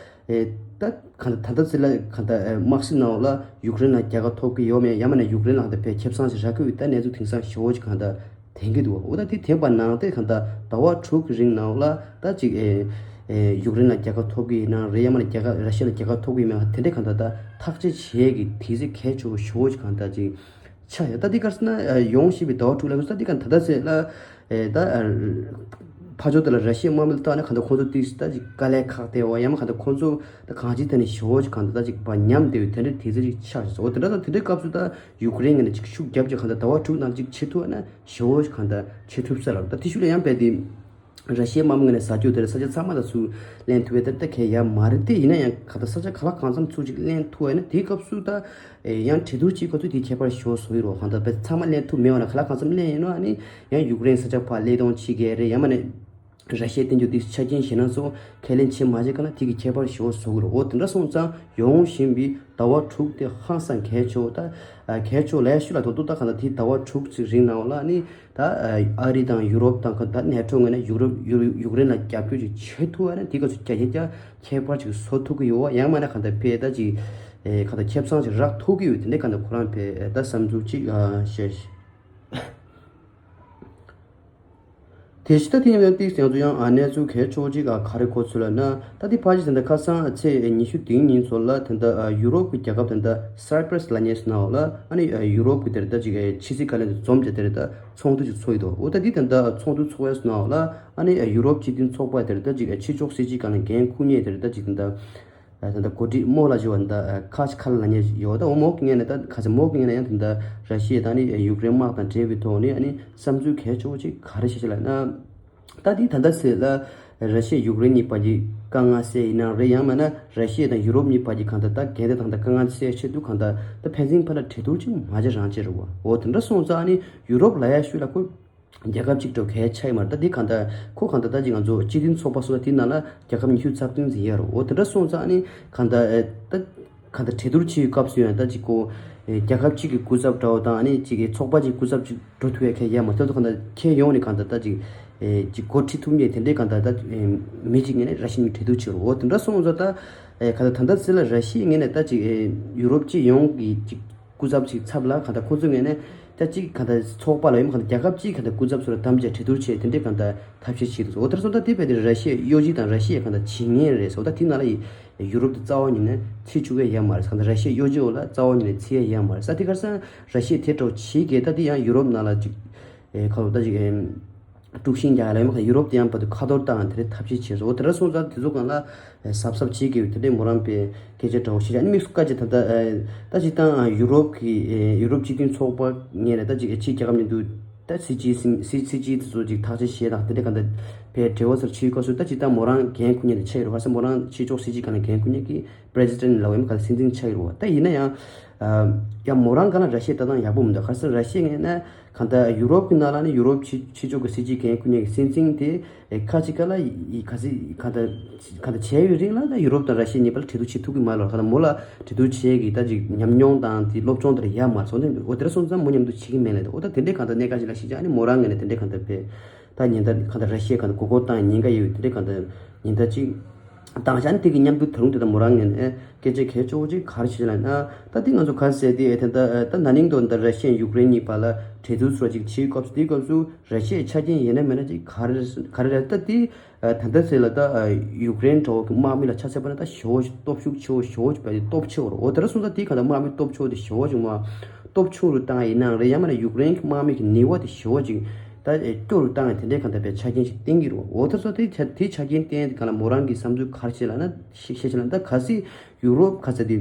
ཨེ་ད་གང་ལྟར་ད་ལྟ་ཚེ་ལ་གང་ལྟར་ཨེ་དམག་སྲིད་ནང་ལ་ཡུཀ་རེན་ལ་རྒྱལ་ཁ་ཐོབ་ཀྱི་ཡོད་མེད་ཡང་མིན་ན་ཡུཀ་རེན་ལ་གང་ལྟར་བས་ཁེ་བཟང་ཞིག་རག་གི་ཡོད་ད་གནས་ཚུལ་དེང་སང་ཞེ་བོ་ཅིག་གང་ལྟར་དེང་གི་འདུག་འོ་ད་དེ་དེ་བ་ནང་དེ་གང་ལྟར་ཟླ་བ་དྲུག་གི་རིང་ནང་ལ་ད་ཅིག་ཨེ་ཨེ་ཡུཀ་རེན་ལ་རྒྱལ་ཁ་ཐོབ་ཀྱི་ཡིན་ན་རེད་ཡང་མིན་ན་རྒྱལ་ཁ་ར་ཤི་ཡ་ལ་རྒྱལ་ཁ་ཐོབ་ཀྱི་ཡིན་མིན་དེ་འདྲའི་གང་ལྟར་ད་ཐག་གཅོད་བྱེད་ཀྱི་དུས་ཚོད་གལ་ཆེ་བོ་ཞེ་བོ་ཅིག་གང་ལྟར་ཅིག་ཆགས་ཡོད། ད་འདི་ག་རེ་ཟེར་ན་ཨ་ཡོང་བཞིན་པའི་ཟླ་བ་དྲུག་ལ་ད་འདི་ག་ད་ལྟ་ཚེ་ལ་ཨེ་ད་ཨ་ཕར་ཕྱོགས་དེ་ལ་ར་ཤི་ཡའི་དམག་མི་ལ་བལྟས་ན་གང་ལྟར་ཁོང་ཚོ་ཏོག་ཙམ་ད་ཅིག་དཀའ་ལས་ཁག་སྟེ་བ་ཡང་མ་གང་ལྟར་ཁོང་ཚོ་ད་གང་ཅིའི་ཐད་ནས་ཞེ་བོ་ཅིག་གང་ལྟར་ད་ཅིག་ཕར་ཉམས་བསྡད་ཡོད་དེ་འདྲའི་དུས་ཚོད་ཅིག་ཆགས་ཡོད། འོ་དེ་འདྲ་ད་དེ་འདྲའི་སྐབས་སུ་ད་ཡུཀ་རེན་ངོས་ནས་ཅིག་ཤུགས་རྒྱབ་ཅིག་གང་ལྟར་ཟླ་བ་དྲུག་ནང་ཅིག་བྱེད་ཐུབ་ན་ཞེ་བོ་ཅིག་གང་ལྟར་བྱེད་ཐུབ་ས་རེད། ད་དེ་ཤུགས་ལ་ཡང་རྦད་དེ། ར་ཤི་ཡའི་དམག་མི་ངོས་ནས་ཟ་རྒྱུ་དེར་ས་ཆ་ཚང་མ་ལ་ཚུར་ལེན་ཐུབ་པའི་ད་ལྟ་གལ་ཡ་མ་རེད་དེ། ཡིན་ན་ཡང་ག་ད་ས་ཆ་ག་ལ་གང་འཚམ་ཚུར་ཅིག་ལེན་ཐུབ་པ་ཡིན་ན་དེའི་སྐབས་སུ་ད་ཡང་གྲོས་བསྡུར་བྱེད་དགོས་ཚུལ་དེའི་ཁྱད་པར་ཞེ་བོ་བཟོ་གི་རེད། གང་ལྟར་ཚང་མ་ལེན་ཐུབ་མེད་པ་ན་ག་ལ་གང་འཚམ་ལེན་ཡིན་ནོ། ཨ་ནི་ཡང་ཡུཀ་རེན་ས་ཆ་ཕར་སླེབས་གཏོང་བྱེད་མཁན་རེད་ཡང་མིན་ན་ར་ཤི་ཡའི་བསྟན་འགྱུར་དེ་ཆ་རྐྱེན་ཞེད་སྣང་སོགས་ཁས་ལེན་བྱེད་མ་བྱེད་ག་ན་དེ་གི་ཁྱད་པར་ཞེ་བོ་བཟོ་གི་རེད། འོ་དེ་འདྲ་སོང་ཙང་ཡོང་བཞིན་པའི་ཟླ་བ་དྲུག་དེ་ཧང་སང་གལ་ཆེ་བོ་ད་གལ་ཆེ་བོ་ལབ་ཡ་ཤུགས་ལ་ཐོག་ཏུ་ད་གང་ལྟར་དེའི་ཟླ་བ་དྲུག་ཅིག་རིང་ནང་ལ་ནི། ད་ཨ་རི་དང་ཡུ་རོབ་དང་ད་ནེ་ཊོ་ངོས་ནས་ཡུ་རོབ་ཡུ་ཡུཀ་རེན་ལ་རྒྱབ་སྐྱོར་ཅིག་བྱེད་ཐུབ་པ་ན་དེ་ག་ཚོད་རྒྱ་ཆེ་རྒྱ་ཁྱད་པར་ཅིག་བཟོ་ཐུབ་ཀྱི་ཡོད་པ་ཡང་མིན་ན་གང་ལྟར་ཕེ་ད་ཅིག་ཨེ་གང་ལྟར་ཁེ་བཟང་ཅིག་རག་ཐུབ་ཀྱི་ཡོད། དེ་འདྲའི་གང་ལྟར་ཁོ་རང་ཕེ་ད་བསམ་ཚུལ་ཅིག་བཤད། དེ་བཞིན་ད་དེ་ཡང་ཏིག་ཡང་ཚོ་ཡང་གནས་ཚུལ་གལ་ཆེ་བོ་ཅིག་ག་རེ་གོ་ཚུལ་ལ་ན་ད་དེ་ཕལ་ཆེར་དེ་འདྲ་ཁ་སང་ཚེས་ཉི་ཤུ་དེའི་ཉིན་ཚོ་ལ་དེ་འདྲ་ཡུ་རོབ་ཀྱི་རྒྱལ་ཁབ་དེ་འདྲ་སའི་པྲས་ལ་ཉེ་སུ་ནའོ་ལ་ཨ་ནི་ཡུ་རོབ་ཀྱི་དེ་འདྲ་ཅིག་ཕྱི་སྲིད་བཀའ་བློན་དེ་འཛོམས་བྱས་དེ་འདྲ་ཚོགས་འདུ་ཅིག་ཚོགས་ཡི་འདུག་འོ་ད་འདི་དེ་འདྲ་ཚོགས་འདུ་ཚོགས་ཡས་སུ་ནའོ་ལ་ཨ་ནི་ཡུ་རོབ་སྤྱི་མཐུན་ཚོགས་པ་དེ་འདྲ་ཅིག་ཕྱི་ཕྱོགས་སྲིད་ཇུས་སྒང་ལ་འགན་འཁུར་མཁན་དེ་འདྲ་ཅིག་དེ་འདྲ་དེ་འདྲ་འགོ་ཁྲིད་མོ་ལ་ཞུ་བ་འདྲ་ཁ་ཆེ་ཁ་ལ་ཉེ་ཡོད། ད་འོ་མོ་གི་ངས་ནས་ད་ཁ་ཆེ་མོ་གི་ངས་ནས་ཡང་དེ་འདྲ་ར་ཤི་ཡ་དང་ནི་ཡུཀ་རེན་དམག་དང་འབྲེལ་བའི་ཐོག་ནས་ཨ་ནི་བསམ་ཚུལ་གལ་ཆེ་བོ་ཅིག་ག་རེ་བཤད་ཤེ་ལབ་ན། ད་འདི་ད་ལྟ་ཚེ་ལ་ར་ཤི་ཡ་ཡུཀ་རེན་གཉིས་བར་གྱི་དཀའ་ངལ་སེལ་ཡིན་ནའང་རེད་ཡང་མིན་ན་ར་ཤི་ཡ་དང་ཡུ་རོབ་གཉིས་བར་གྱི་གང་ལྟར་ད་འགལ་ཟླ་དང་ད་དཀའ་ངལ་སེལ་ཆེད་དུ་གང་ལྟར་ད་ཕན་ཚུན་བར་ལ་གྲོས་བསྡུར་ཅིག་མ་བྱེད་རང་བྱེད་རེད་བ། འོ་དེ་འདྲ་སོང་ཙང་ཨ་ནི་ཡུ་རོབ་ལ་ཡ་ཤུལ་ལ་ཁོ་རྒྱལ་ཁབ་གཅིག་འགྲོ་གལ་ཆ་ཡི་མ་རེད། ད་འདི་གང་ལྟར་ཁོ་གང་ལྟར་ད་ཅིག་ང་ཚོ་སྤྱི་མཐུན་ཚོགས་པ་སོགས་དེའི་ནང་ལ་རྒྱལ་ཁབ་ཉི་ཤུ་རྩ་བདུན་ཙམ་ཡོད་རེད། འོ་དེ་འདྲ་སོང་ཙང་ཨ་ནི་གང་ལྟར་ད། གང་ལྟར་གྲོས་བསྡུར་བྱེད་ཡོད་སྐབས་སུ་ཡང་ད་ཅིག་གོ། རྒྱལ་ཁབ་གཅིག་གི་སྐུ་ཚབ་འདྲ་བོ་དང་ཨ་ནི་གཅིག་གི་ཚོགས་པ་གཅིག་སྐུ་ཚབ་ཅིག་འགྲོ་ཐུབ་ཡ་ཁྱད་ཡོད་མ་རེད། ད་གང་ལྟར་ཁྱེད་ཡོང་ནས་གང་ལྟར་ད་ཅིག་ཅིག་འགོ་ཁྲིད་ཐུབ་མཁན་དེ་འདྲའི་གང་ལྟར་ད་མི་གཅིག་ངོས་ནས་ར་ཤི་ཡ་གྲོས་བསྡུར་བྱེད་རོགས། འོ་དེ་འདྲ་སོང་ཙང་ད་གང་ལྟར་ད་ལྟ་ཚེ་ལ་ར་ཤི་ཡ་ངོས་ནས་ད་ཅིག་ཡུ་རོབ་སྤྱི་ཡོངས་ཀྱི་ཅིག་ སྐུ་ཚབ་ཅིག་ཚབ་ལ་གང་ལྟར་ཁོང་ཚོའི་ངོས་ནས་ད་ཅིག་གང་ལྟར་ཚོགས་པ་ལ་ཡིན་གང་ལྟར་རྒྱལ་ཁབ་ཅིག་གང་ལྟར་སྐུ་ཚབ་ཚོ་ལ་གདམ་བྱས་གྲོས་བསྡུར་བྱས་དེ་འདྲའི་གང་ལྟར་ཐབས་ཤེས་བྱེད་འདུག་འོ་དེར་སོང་ཙང་དེ་བས་དེ་ར་ཤི་ཡའི་གཡོ་ཇུས་དང་ར་ཤི་ཡའི་གང་ལྟར་བྱེད་ངན་རེད་ཟེར། འོ་ད་དེ་ནང་ལ་ཡི་ཡུ་རོབ་དེ་རྩ་བ་ཉིད་ནས་ཚུད་བཅུག་གི་ཡོད་མ་རེད། གང་ལྟར་ར་ཤི་ཡའི་གཡོ་ཇུས་འོག་ལ་རྩ་བ་ཉིད་ནས་ཚུད་ཡ་ཡོད་མ་རེད་ས། དེ་ག་རེ་ཟེར་ན་ར་ཤི་ཡས་དེ་འདྲ་བོ་བྱེད་གི། ད་དེ་ཡང་ཡུ་རོབ་ནང་ལ་ཅིག་ཨེ་ཁ་ལོ་ད་ཅིག་ཨེ་དཀྲུག་ཤིང་རྒྱག་ཡ་ལ་ཡང་ཡུ་རོབ་དེ་ཡང་བར་དུ་ཁ་གཏོར་བཏང་དེ་འདྲའི་ཐབས་ཤེས་བྱས་སོང་། འོ་དེ་འདྲ་སོང་ཙང་དེ་ཚོ་སྒང་ལ་ཨེ་གཟབ་གཟབ་བྱེད་དགོས་དེ་འདྲའི་མོ་རང་པའི་སྐད་ཆ་འདྲ་བོ་བཤད་ཀྱང་ཨ་ནི་དམིགས་སུ་བཀར་བྱས་ད་ལྟ་ཨེ་ད་སྤྱིར་བཏང་ཨ་ཡུ་རོབ་ཀྱི་ཨེ་ཡུ་རོབ་སྤྱི་མཐུན་ཚོགས་པ་ངོས་ནས་ད་ཅིག་ཨེ་ཕྱི་རྒྱལ་ཁབ་མཉམ་དུ་ད་སྲིད་སྤྱི་སྲིད་སྲིད་སྤྱི་དེ་ཚོ་ཅིག་ཐག་གཅོད་བྱས་དང་དེ་འདྲའི་གང་ལྟར་བའི་འབྲེལ་བ་ཚོར་ཕྱིའི་སྐབས་སུ་ད་སྤྱིར་བཏང་མོ་རང་འགན་འཁུར་མཁན་དེ་ཆགས་ཡོད་རེད། ག་རེ་ཟེར་མོ་རང་ཕྱི་ཕྱོགས་སྲིད་སྤྱི་སྒང་ལ་འགན་འཁུར་མཁན་གྱི་President་ལབ་ཡ་མ་ག་ལ་སྲིད་འཛིན་ཆགས་ཡོད་རེད་བ། ད་ཡིན་ན་ཡང་ཨ་ཡང་མོ་རང་སྒང་ལ་ར་ཤི་ཡའི་ལྟ་སྟངས་ཡག་པོ་མི་འདུག་ག་རེ་ཟེར་ར་ཤི་ཡའི་ངོས་ནས་གང་ལྟར་ཡུ་རོབ་ཀྱི་ནང་ལ་ནི་ཡུ་རོབ་ཕྱི་ཕྱི་ཕྱོགས་ཀྱི་སྲིད་སྤྱི་འགན་འཁུར་མཁན་གྱི་སྲིད་འཛིན་དེ་ཨེ་ཁ་ཅིག་ག་ལ་ཡི་ག་ཟེ་ག་ད་ག་ད་བྱས་ཡོད་རིང་ལ་ད་ཡུ་རོབ་དང་ར་ཤི་ཡ་གཉིས་བར་ལ་གྲོས་བསྡུར་བྱེད་ཐུབ་ཀྱི་མ་རེད་ལ། ག་ད་མོ་ལ་གྲོས་བསྡུར་བྱེད་ཀྱི་ད་ཅིག་ཉམས་མྱོང་དང་དེ་སློབ་སྦྱོང་དེ་འདྲ་ཡོད་མ་རེད་སོང་ཙང་འོ་དེ་འདྲ་སོང་ཙང་མོ་མཉམ་དུ་བྱེད་ཀྱི་མེད་ལ། འོ་ད་དེ་འདྲའི་གང་ལྟར་གནད་འགག་ཅིག་ལ་གཞི་བཞག་ཨ་ནི་མོ་རང་ངོས་ནས་དེ་འདྲའི་གང་ལྟར་བས་ད་ཉེན་བརྡ་གང་ལྟར་ར་ཤི་ཡ་གང་ལྟར་མགོ་སྐོར་བཏང་ཉེན་ཁ་ཡོད་དེ་འདྲའི་གང་ལྟར་ཉེན་བརྡ་ཅིག་བཏང་བཞག་ཨ་ནི་དེ་གི་མཉམ་དུ་ད་རུང་དེ་ལྟར་མོ་རང་ངོས་ནས་སྐད་ཆ་གལ་ཆེ་བོ་ཅིག་ག་རེ་བྱེད་ལ་ན། ད་དེ་ང་ཚོ་ག་རེ་ཟེར་དེ་དེ་ལྟར་ད་ན་ནིང་དུ་འདི་ར་ཤི་ཡ་ཡུཀ་རེན་གཉིས་བར་ལ་གྲོས་བསྡུར་ཚོ་ཅིག་བྱེད་སྐབས་སུ་དེའི་སྐབས་སུ་ར་ཤི་ཡའི་ཆ་རྐྱེན་ཡིན་ན་མིན་ན་ཅིག་ག་རེ་ག་རེ་རེད། ད་དེ་ད་ལྟ་ཟེར་ལ་ད་ཡུཀ་རེན་འདྲ་བོ་གི་དམག་མི་ལ་ཆ་བཞག་པ་ན་ད་ཞེ་བོ་ཞིག་སྟོབས་ཤུགས་ཆེ་བོ་ཞེ་བོ་ཞིག་བས་སྟོབས་ཆེ་བོ་རེད། འོ་དེ་འདྲ་སོང་ཙང་དེ་ག་ད་དམག་མི་སྟོབས་ཆེ་བོ་དེ་ཞེ་བོ་ཞིག་མ་སྟོབས་ཆུང་རུ་བཏང་ཡིན་ནའང་རེད། ཡང་མིན་ན་ཡུཀ་རེན་གྱི་དམག་མི་གི་ནུས་པ་དེ་ཞེ་བོ་ཅིག་ད་སྐྱོ་རུ་བཏང་ཡ་དེ་འདྲའི་གང་ལྟར་བའི་ཆ་རྐྱེན་ཞིག་བསྟན་གྱི་རེད། འོ་དེ་ཚོ་དེ་ཆ་དེའི་ཆ་རྐྱེན་བསྟན་དེ་གང་ལ་མོ་རང་གི་བསམ་ཚུལ་ག་རེ་བྱེད་ལབ་ན་ཤེས་ཤེས་བྱེད་ལབ་ན་ད་གལ་སྲིད་ཡུ་རོབ་ག་ཚ་དེ་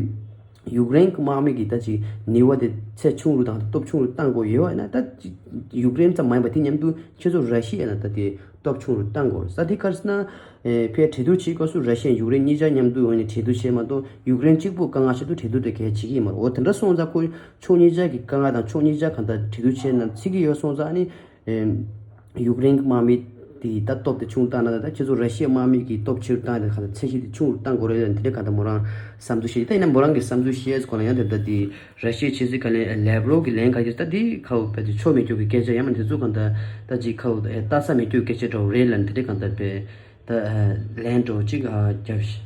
ཡུཀ་རེན་གྱི་དམག་མི་གི་ད་ཅིག་ནུས་པ་དེ་ཚད་ཆུང་རུ་དང་སྟོབས་ཆུང་རུ་བཏང་དགོས་ཡོད་པ་ཡིན་ན། ད་ཅིག་ཡུཀ་རེན་ཙམ་མ་ཡིན་པ་དེ་མཉམ་དུ་ཁྱེད་ཚོ་ར་ཤི་ཡ་ལ་ད་དེ་སྟོབས་ཆུང་རུ་བཏང་དགོས་རེད་ས། དེ་ག་རེ་ཟེར་ན་ཨེ་ཕའི་གྲོས་བསྡུར་བྱེད་སྐབས་སུ་ར་ཤི་ཡ་ཡུཀ་རེན་གཉིས་ཆ་མཉམ་དུ་འོང་ནས་གྲོས་བསྡུར་བྱས་མ་གཏོགས་ཡུཀ་རེན་གཅིག་པུ་དཀའ་ངལ་ཆེད་དུ་གྲོས་བསྡུར་དེ་གལ་བྱེད་ཀྱི་ཡིན་མ་རེད། འོ་དེ་འདྲ་སོང་ཙང་ཁོ་ཕྱོགས་གཉིས་ཆ་གི་དཀའ་ངལ་དང་ཕྱོགས་གཉིས་ཆ་གང་ལྟར་གྲོས་བསྡུར་བྱས་ན་ཚིག་གི་ཡོད་སོང་ཙང་ཨ་ནི། ཨེམ། ཡུཀ་རེན་གྱི་དམག་མི་དེའི་ད་སྟོབས་དེ་ཆུང་བཏང་ན་ད་ཁྱེད་ཚོ་ར་ཤི་ཡའི་དམག་མི་གི་སྟོབས་ཆེ་རུ་བཏང་ཡ་དེ་ག་ཚད་གཞི་དེ་ཆུང་རུ་བཏང་དགོས་རེད་ལ་དེ་འདྲ་ག་ད་མོ་རང་བསམ་ཚུལ་བཤད་ད་ཡིན་ན་མོ་རང་གི་བསམ་ཚུལ་བཤད་སྐོར་ལ་ཡང་དེ་ད་དེ་ར་ཤི་ཡའི་ཕྱི་སྲིད་བཀའ་བློན་ལེབ་རོབ་ཀྱི་ལན་ག་རེ་ད་དེ་ཁ་འུ་བས་དེ་ཆོ་མེད་རྒྱུ་གི་སྐད་ཆ་ཡང་མ་དེ་ཚོ་ག་ད་ད་ཅིག་ཁ་འུ་ལྟ་ས་མེད་རྒྱུ་གི་སྐད་ཆ་འདྲ་བོ་རེད་ལ་དེ་འདྲ་ག་ད་བས་ད་ལན་འདྲ་བོ་ཅིག་རྒྱབ་ཤི།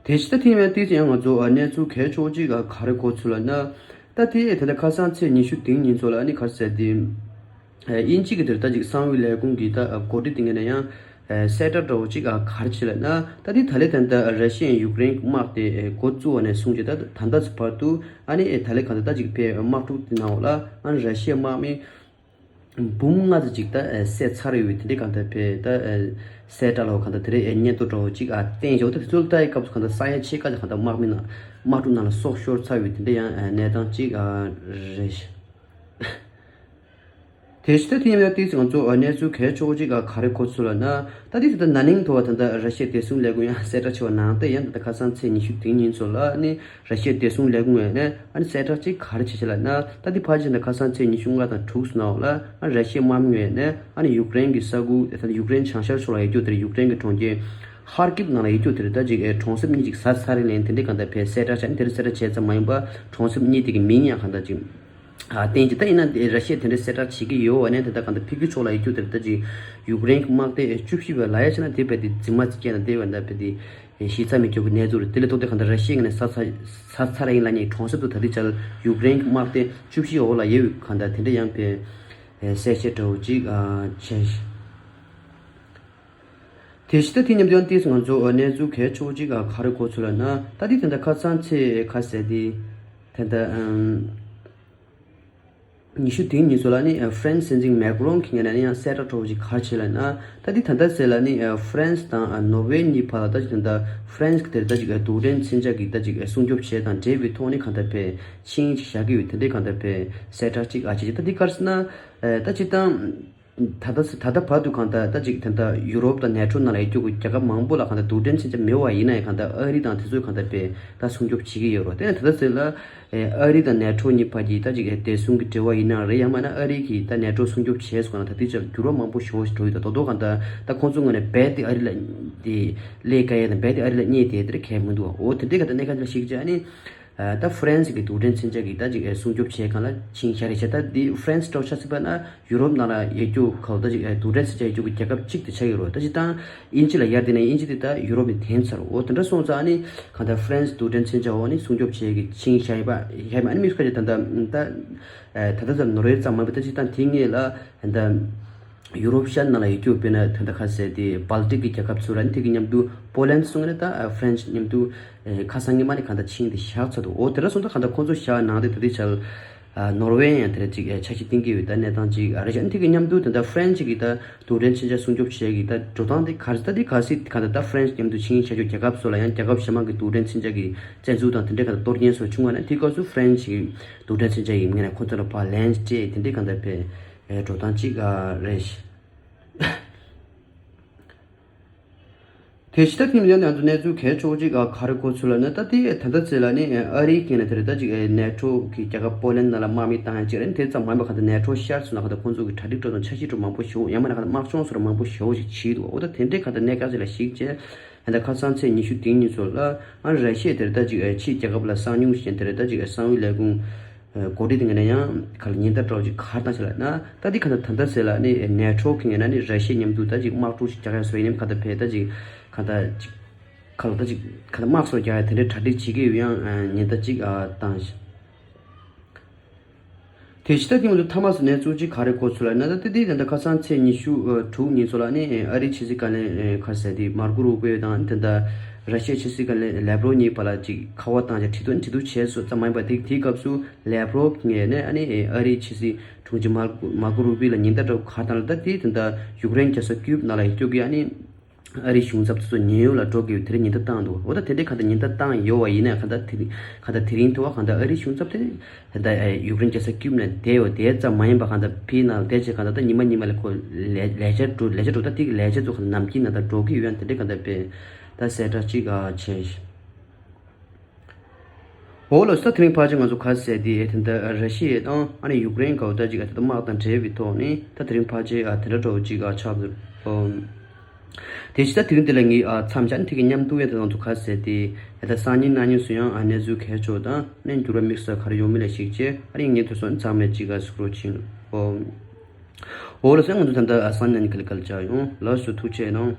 དེ་ཕྱི་ད་ཐེངས་མའི་ཏིག་ཙམ་ཡང་ང་ཚོ་གནས་ཚུལ་གལ་ཆེ་བོ་གཅིག་ག་རེ་གོ་ཚུལ་ལ་ན། ད་དེ་དེ་ལ་ཁ་སང་ཚེས་ཉི་ཤུ་བདུན་ཉིན་ཚོ་ལ་ཨ་ནི་ག་རེ་ཟེར་དེ། དབྱིན་ཇི་གི་དེར་ད་ཅིག་གསང་བའི་ལས་ཁུངས་ཀྱི་ད་གོ་སྒྲིག་དེ་ངས་ན་ཡང་གསལ་བསྒྲགས་འདྲ་བོ་གཅིག་ག་རེ་བྱས་ལ་ན། ད་དེ་ད་ལས་ད་ད་ར་ཤི་ཡ་ཡུཀ་རེན་དམག་དེ་འགོ་བཙུགས་པ་ནས་བཟུང་བྱས་ད་ད་ལྟ་ཚེ་བར་དུ་ཨ་ནི་ད་ལས་ག་ད་ད་ཅིག་ཕའི་དམག་འཁྲུག་དེ་ནང་འོག་ལ་ཨ་ནི་ར་ཤི་ཡའི་དམག་མི། འབུམ་ལྔ་ཙམ་ཅིག་ད་བསད་ཚར་ཡོད་དེ་འདྲའི་གང་ལྟར་བས་ད་གསལ་བསྒྲགས་ལ་གང་ལྟར་དེ་རེད་སྙན་ཐོ་འདྲ་བོ་ཅིག་བསྟན་ཞོག་ད་དེ་ཚོ་ལ་ལྟ་ཡི་སྐབས་སུ་གང་ལྟར་ས་ཡ་ཕྱེད་ཀ་ཅིག་གང་ལྟར་དམག་མི་ནང་དམག་འཁྲུག་ནང་ལ་སྲོག་ཤོར་ཚར་ཡོད་དེ་འདྲའི་ཡང་གནས་སྟངས་ཅིག་རེད། དེ་ཕྱི་ད་ཐེངས་ཡང་ཏིག་ཙམ་ང་ཚོ་གནས་ཚུལ་གལ་ཆེ་བོ་ཅིག་ག་རེ་གོ་ཚུལ་ལ་ན། ད་དེ་དེ་ད་ན་ནིང་དུ་བ་ད་ལྟ་ར་ཤི་ཡའི་བདེ་སྲུང་ལས་ཁུངས་ཡང་གསལ་བསྒྲགས་བྱས་པ་ནང་བསྟན་ཡང་ད་ལྟ་ཁ་སང་ཚེས་ཉི་ཤུ་བདུན་ཉིན་ཚོ་ལ་ནི། ར་ཤི་ཡའི་བདེ་སྲུང་ལས་ཁུངས་ནས་ཨ་ནི་གསལ་བསྒྲགས་ཅིག་ག་རེ་བྱེད་ཅེས་ལབ་ན། ད་འདི་ཕལ་ཆེར་ནས་ཁ་སང་ཚེས་ཉི་ཤུ་ལྔ་དང་དྲུག་ཙམ་ནང་ལ་ཨ་ནི་ར་ཤི་ཡའི་དམག་མི་ཡོད་ནས་ཨ་ནི་ཡུཀ་རེན་གྱི་ས་ཁུལ་ད་ཡུཀ་རེན་བྱང་ཤར་ཕྱོགས་ལ་ཡོད་རྒྱུ་དེར་ཡུཀ་རེན་གྱི་གྲོང་ཁྱེར་ཧར་ཀིབ་ནང་ལ་ཡོད་རྒྱུ་དེར་ད་ཅིག་གྲོང་གསེབ་གཉིས་ཅིག་ཟ་ཚར་རེད་ལན་དེ་འདྲའི་གང་ལྟར་བས་གསལ་བསྒྲགས་བྱས་ནས་དེར་གསལ་བསྒྲགས་བྱས་ཙམ་མ་ཡིན་པར་གྲོང་གསེབ་གཉིས་དེ་གི་མིང་ཡང་གང་ལྟར་ཅིག་ཨ་བསྟན་ཅིག་ད་ཡིན་ན་དེ་ར་ཤི་ཡས་དེ་འདྲའི་གསལ་བསྒྲགས་བྱེད་ཀྱི་ཡོད་བ་ནས་དེ་ལྟར་གང་ལྟར་ཕི་གི་ཕྱོགས་ལ་ཡོད་རྒྱུ་དེར་ད་ཅིག་ཡུཀ་རེན་གྱི་དམག་སྡེ་བཅུ་བཞི་བས་ལ་ཡ་བྱས་ན་དེ་བས་དེ་འཛིན་མ་ཅིག་སྐྱེས་ན་དེ་བས་ད་བས་དེ། ཞིག་ཚ་མི་སྐྱོ་གི་གནས་ཚུལ་རེད། དེ་ལས་ཐོག་དེ་གང་ལྟར་ར་ཤི་ཡའི་ངོས་ནས་ས་ཚ་ས་ཚ་ར་ཡིན་ལ་ནི་གྲོང་གསེབ་ཏུ་ད་ལྟའི་ཆར་ཡུཀ་རེན་གྱི་དམག་སྡེ་བཅུ་བཞི་འོག་ལ་ཡོད་གང་ལྟར་དེ་འདྲ་ཡང་པའི་གསལ་བཤད་འདྲ་བོ་ཅིག་བྱས། དེ་ཕྱི་ད་དེ་མཉམ་དུ་ཡང་ཏིས་ང་ཚོ་གནས་ཚུལ་གལ་ཆེ་བོ་ཅིག་ག་རེ་གོ་ཚུལ་ལ་ན། ད་དེ་དེ་འདྲ་ཁ་སང་ཚེས་ཁ་ཟེར་དེ་དེ་འདྲ། ཉི་ཤུ་བདུན་ཉིན་སོ་ལ་ནི་ཧྥ་རན་སི་སྲིད་འཛིན་མེག་རོན་གྱི་ངོས་ནས་ནི་ཡང་གསལ་བསྒྲགས་འདྲ་བོ་ཅིག་ག་རེ་བྱས་ལབ་ན། ད་འདི་ད་ལྟ་ཟེར་ལ་ནི་ཧྥ་རན་སི་དང་ནོར་ཝེ་གཉིས་བར་ལ་ད་ཅིག་ད་ལྟ་ཧྥ་རན་སི་གི་དེར་ད་ཅིག་རྡུལ་ཕྲན་མཚོན་ཆ་གི་ད་ཅིག་སྲུང་སྐྱོབ་བྱས་དང་འབྲེལ་བའི་ཐོག་ནས་གང་ལྟར་བས་ཆིངས་ཡིག་ཅིག་བཞག་གི་ཡོད་དེ་འདྲའི་གང་ལྟར་བས་གསལ་བསྒྲགས་ཅིག་ཨ་བྱས་ཅིག་ད་འདི་ག་རེ་ཟེར་ན། ད་ཅིག་དང་། ད་ལྟ་ད་ལྟ་བར་དུ་གང་ལྟར་ད་ཅིག་ད་ལྟ་ཡུ་རོབ་དང་ནེ་ཊོ་ནང་ལ་ཡོད་རྒྱུ་གི་རྒྱལ་ཁབ་མང་པོ་ལ་གང་ལྟར་རྡུལ་ཕྲན་མཚོན་ཆ་མེད་པ་ཡིན་ན་ཡང་གང་ལྟར་ཨ་རི་དང་དེ་ཚོས་གང་ལྟར་པས་ད་སྲུང་སྐྱོབ་བྱེད་ཀྱི་ཡོད་རེད། དེ་ནས་ད་ལྟ་ཟེར་ལ་ཨ་རི་དང་ནེ་ཊོ་གཉིས་བར་གྱི་ད་ཅིག་བདེ་སྲུང་གི་འབྲེལ་བ་ཡིན་ན་རེད། ཡང་མིན་ན་ཨ་རི་གིས་ད་ནེ་ཊོ་སྲུང་སྐྱོབ་བྱས་སོང་ན་ད་ལྟའི་ཆར་འགྱུར་བ་མང་པོ་ཞེ་པོ་ཞིག་འགྲོ་ཡོད། ད་དོ་དོ་གང་ལྟར་ད་ཁོང་ཚོའི་ངོས་ནས་རྦད་དེ་ཨ་རི་ལ་དེ་ལས་ཀ་ཡས་དང་རྦད་དེ་ཨ་རི་ལ་བརྙས་ཏེ་དེ་འདྲ་གལ་མི་འདུག་འོ་དེ་འདྲའི་ག་ད་གནད་འགག་ཅིག་ལ་ཞིག་བྱས་ཨ་ནི། ད་ཧྥ་རན་སི་གི་རྡུལ་ཕྲན་མཚོན་ཆ་གི་ད་ཅིག་སྲུང་སྐྱོབ་བྱེད་མཁན་ལ་ཕྱིན་བཞག་རེད་བྱས། ད་འདི་ཧྥ་རན་སི་འདྲ་བོ་ཆ་བཞག་པ་ན་ཡུ་རོབ་ནང་ལ་ཡོད་རྒྱུ་ག་ད་ཅིག་རྡུལ་ཕྲན་མཚོན་ཆ་ཡོད་རྒྱུ་གི་རྒྱལ་ཁབ་གཅིག་དེ་ཆགས་ཡོད་རེད། ད་ཅིག་ད་དབྱིན་ཇི་ལ་ཡར་དེ་ནས་དབྱིན་ཇི་དེ་ད་ཡུ་རོབ་ནས་འཐེན་ཚར། འོ་དེ་འདྲ་སོང་ཙང་ཨ་ནི་གང་ལྟར་ཧྥ་རན་སི་རྡུལ་ཕྲན་མཚོན་ཆ་འོ་ནི་སྲུང་སྐྱོབ་བྱེད་ཀྱི་ཕྱིན་བཞག་ཡོད་པ་ཡོད་མ་ནི་མི་ཁ་ཅིག་ད་ད་ད་ད་ནོར་ཝེ་ཙམ་མ་ཡིན་པ་ད་ཅིག་ད་དེ་སྔོན་ལ་ད། ཡུ་རོབ་ཤར་ནང་ལ་ཡོད་རྒྱུ་དཔེར་ན་ད་ལྟ་ཁ་གསལ་དེ་སྦལ་ཏིག་གི་རྒྱལ་ཁབ་ཚོ་ལ་ནི་དེ་གི་མཉམ་དུ་པོ་ལན་སོང་ནས་ད་ཧྥ་རན་སི་མཉམ་དུ་ཁ་སང་ཉི་མ་ནས་གང་ལྟར་ཕྱིན་ཏེ་བཞག་ཚར་འདུག་འོ་དེ་འདྲ་སོང་ཙང་གང་ལྟར་ཁོང་ཚོ་བཞག་ནང་དེ་ད་ལྟའི་ཆར་ནོར་ཝེ་ཡང་དེ་འདྲ་ཅིག་འཆར་གཞི་བཏིང་གི་ཡོད། ད་གནས་སྟངས་ཅིག་རེད་ཤག་དེ་གི་མཉམ་དུ་ད་ལྟ་ཧྥ་རན་སི་གི་ད་རྡུལ་ཕྲན་མཚོན་ཆ་སྲུང་སྐྱོབ་བྱེད་ཀྱི་ད་འགྲོ་སྟངས་དེ་ག་རེ་ད་དེ་གལ་སྲིད་གང་ལྟར་ད་ཧྥ་རན་སི་མཉམ་དུ་ཕྱིན་བཞག་རྒྱུ་རྒྱལ་ཁབ་ཚོ་ལ་ཡང་རྒྱལ་ཁབ་གཞན་མ་གི་རྡུལ་ཕྲན་མཚོན་ཆ་གི་བཙན་འཛུལ་དང་དེ་འདྲའི་གང་ལྟར་གཏོར་སྐྱོན་སོགས་བྱུང་བ་ན་དེ་སྐབས་སུ་ཧྥ་རན་སི་གི་རྡུལ་ཕྲན་མཚོན་ཆ་ཡི་ངོས་ནས་ཁོ་ཚོ་ལ་ཕར་ལན་སྤྲད་དེ་འདྲའི་གང་ལྟར་ཕེ་འགྲོ་སྟངས་གཅིག་རེད། དེ་ཕྱི་ད་ཐེངས་ཡང་ང་ཚོ་གནས་ཚུལ་གལ་ཆེ་བོ་གཅིག་ག་རེ་གོ་ཚུལ་ལ་ནི་ད་ལྟའི་ད་ལྟ་ཚེ་ལ་ནི་ཨ་རིའི་སྐད་ནས་དེ་རེད། ད་ཅིག་ནེ་ཊོ་གི་རྒྱལ་ཁབ་པོ་ལན་ནང་ལ་དམག་མི་བཏང་ཡ་གཅིག་རེད། དེ་ཙམ་མ་ཡིན་པ་གང་ལྟར་ནེ་ཊོ་ཤར་སོང་ན་གང་ལྟར་ཁོང་ཚོ་གི་གྲ་སྒྲིག་འགྲོ་སྟངས་འཆར་གཞི་འགྲོ་མང་པོ་ཞིག་ཡང་མིན་ན་གང་ལྟར་དམག་སྦྱོང་སོགས་མང་པོ་ཞིག་ཅིག་བྱས་འདུག་འོ་ད་དེ་འདྲའི་གང་ལྟར་གནད་འགག་ཅིག་ལ་གཞིགས་བྱས། ད་ལྟ་ཁ་སང་ཚེས་ཉི་ཤུ་དེ་ཉིན་ཚོ་ལ་ཨ་ར་ཤི་ཡ་དེར་ད་ཅིག་ཕྱིའི་རྒྱལ་ཁབ་ལ་གསང་མྱུལ་ཞིག་དེར་ད་ཅིག་གསང་བའི་ལས་ཁུངས་འགོ་ཁྲིད་དེ་ངོས་ནས་ཡང་ག་ལ་ཉེན་བརྡ་སྤྲོད་ཅིག་ག་རེ་བཏང་ཞིག་ལབ་ན། ད་འདི་ག་ད་ད་ལྟ་ཟེར་ལ་ནི་ནེ་ཊོ་གི་ངོས་ནས་ནི་ར་ཤི་ཡ་མཉམ་དུ་ད་ཅིག་དམག་འཁྲུག་ཅིག་རྒྱག་ཡ་བཟོ་ཡིན་ནམ་ག་ད་ཕེ་ད་ཅིག་ག་ད་ཅིག་ག་ལ་ད་ཅིག་ག་ད་དམག་སོགས་རྒྱག་ཡ་དེ་འདྲའི་གྲ་སྒྲིག་བྱེད་ཀྱི་ཡོད་ཡང་ཉེན་བརྡ་ཅིག་བཏང་ཞིག་དེ་ཕྱི་ད་ཐེངས་ལ་ཐ་མ་སུ་ནས་གཙོ་ཆེ་ག་རེ་གོ་ཚུལ་ལ་ན་ད་དེ་དེ་ད་ལྟ་ཁ་སང་ཚེས་ཉི་ཤུ་དྲུག་ཉིན་ཚོ་ལ་ནི་ཨ་རིའི་ཕྱི་སྲིད་བཀའ་བློན་ཁ་ཟེར་དེ་མར་ཀོ་རུ་པེ་དང་དེ་ད་ར་ཤི་ཡའི་ཕྱི་སྲིད་བཀའ་བློན་ལེབ་རོ་གཉིས་བར་ལ་ཅིག་ཁ་པར་བཏང་ཅིག་དྲི་དོན་དྲི་དོན་བྱས་སོ་ཙམ་མ་ཡིན་པ་དེ་དེའི་སྐབས་སུ་ལེབ་རོ་ངས་ནི་ཨ་ནི་ཨ་རིའི་ཕྱི་སྲིད་དྲུང་ཆེ་མར་ཀོ་རུ་པེ་ལ་ཉེན་བརྡ་སྤྲད་ག་དང་ལ་ད་དེ་དེ་ད་ཡུཀ་རེན་རྒྱལ་ས་ཀིབ་ནང་ལ་ཡོད་རྒྱུ་གི་ཨ་ནི། ཨ་རིའི་གཞུང་ཚབ་དེ་ཚོ་ཉེན་གཡོལ་ལ་འགྲོ་དགོས་དེ་རིང་ཉེན་བརྡ་བཏང་འདུག་འོ་ད་དེ་འདྲའི་ག་ད་ཉེན་བརྡ་བཏང་ཡོད་བ་ཡིན་ན་ག་ད་དེ་ག་ད་དེ་རིང་ཐུ་བ་ག་ད་ཨ་རིའི་གཞུང་ཚབ་དེ་ད་ཡུཀ་རེན་རྒྱལ་ས་ཀིབ་ནས་བསྡད་ཡོད། དེ་ཙམ་མ་ཡིན་པ་ག་ད་ཕི་ནང་བསྡད་ཆེ་ག་ད་ད་ཉི་མ་ཉི་མ་ལ་ཁོ་ལས་ལས་བྱ་འགྲོ་ལས་བྱ་འགྲོ་ད་དེ་གི་ལས་བྱ་ཚོ་ག་ད་ནམ་རྒྱུན་ན་ད་འགྲོ་གི་ཡོད། ཡང་དེ་འདྲའི་ག་ད་པས་ད་གསལ་བསྒྲགས་གཅིག་ག་བྱས། འོ་ལགས་སོ། ད་དེ་རིང་ཕལ་ཆེར་ང་ཚོ་ག་ཟེར་དེ་དེ་འདྲ་ར་ཤི་ཡ་དང་ཨ་ནི་ཡུཀ་རེན་གའོ་ད་ཅིག་ཨ་ད་དམག་དང་འབྲེལ་བའི་ཐོག་ནས་ད་དེ་རིང་ཕལ་ཆེར་ཨ་དེ་འདྲ་འདྲ་བོ་ཅིག་ཨ་ཆགས་འདུག་ཨོ། དེ་ཕྱི་ད་དེ་རིང་དེ་ལ་ངས་ཨ་མཚམས་བཞག་ནས་དེ་གི་མཉམ་དུ་ཡང་ད་ང་ཚོ་ག་ཟེར་དེ་ཨ་ད་སང་ཉིན་གནངས་ཉིན་སུ་ཡང་ཨ་གནས་ཚུལ་གལ་ཆེ་བ་དང་ནས་འགྱུར་བ་དམིགས་བསལ་ག་རེ་ཡོང་མིན་ལ་གཞིགས་བྱས་ཨ་རིང་ངས་དེ་ཚོ་ཚང་མས་ཅིག་ཨ་གཟིགས་རོགས་བྱེད། ཨོ། འོ་ལགས་སོ། ང་ཚོ་ད་ལྟ་ཨ་སང་ཉིན་ག་ལ་ག་ལ་བཅར་ཡོང་། ལགས་སོ། ཐུགས་རྗེ་གནང་།